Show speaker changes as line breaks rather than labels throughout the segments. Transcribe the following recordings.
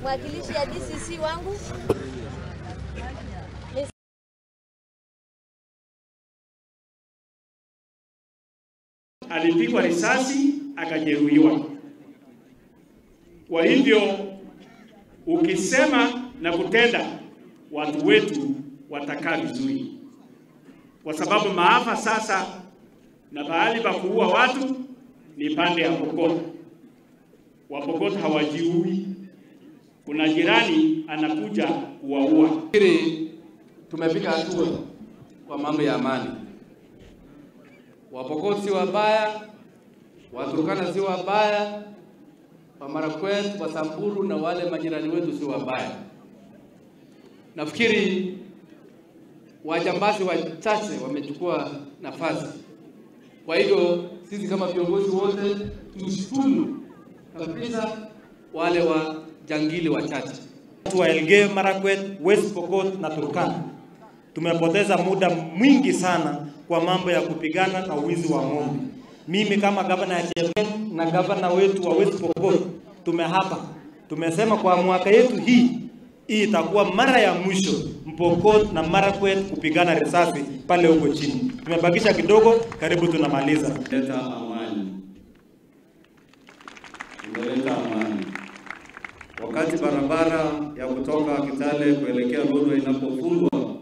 Mwakilishi ya DCC wangu.
Alipigwa risasi akajeruhiwa. Kwa hivyo ukisema na kutenda, watu wetu watakaa vizuri, kwa sababu maafa sasa na pahali pa kuua watu ni pande ya Pokot. Wapokot hawajiui, kuna jirani anakuja kuwaua.
Tumepiga hatua kwa mambo ya amani. Wapokot si wabaya, Waturkana si wabaya, Wamarakwet, Wasamburu na wale majirani wetu si wabaya. Nafikiri wajambazi wachache wamechukua nafasi. Kwa hivyo sisi kama viongozi wote tushutumu kabisa wale wajangili wachache.
Watu wa Elgeyo Marakwet, West Pokot na Turkana tumepoteza muda mwingi sana kwa mambo ya kupigana na uwizi wa ng'ombe. Mimi kama gavana ya Chepkembe na gavana wetu wa West Pokot tumehapa, tumesema kwa mwaka yetu hii itakuwa mara ya mwisho Pokot na Marakwet kupigana risasi pale huko chini. Tumebakisha kidogo, karibu tunamaliza.
Leta amani. Leta amani. Wakati barabara ya kutoka Kitale kuelekea Lodwar inapofungwa,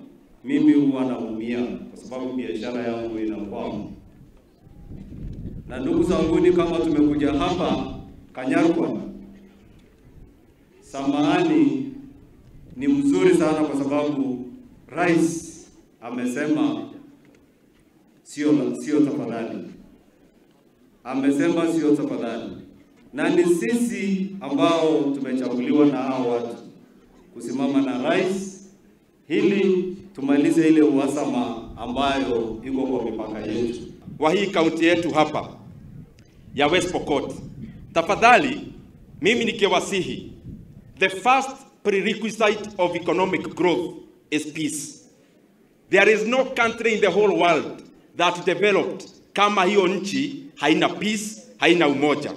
mimi huwa naumia kwa sababu biashara yangu inakwama. Na ndugu zanguni, kama tumekuja hapa Kanyarkwa, samahani ni mzuri sana kwa sababu rais amesema sio tafadhali. Amesema sio tafadhali. Na ni sisi ambao tumechaguliwa na hao watu kusimama na rais ili tumalize ile uhasama ambayo iko kwa mipaka yetu.
Wa hii kaunti yetu hapa ya West Pokot, tafadhali mimi nikiwasihi, the first prerequisite of economic growth is peace. There is no country in the whole world that developed kama hiyo nchi haina peace, haina umoja.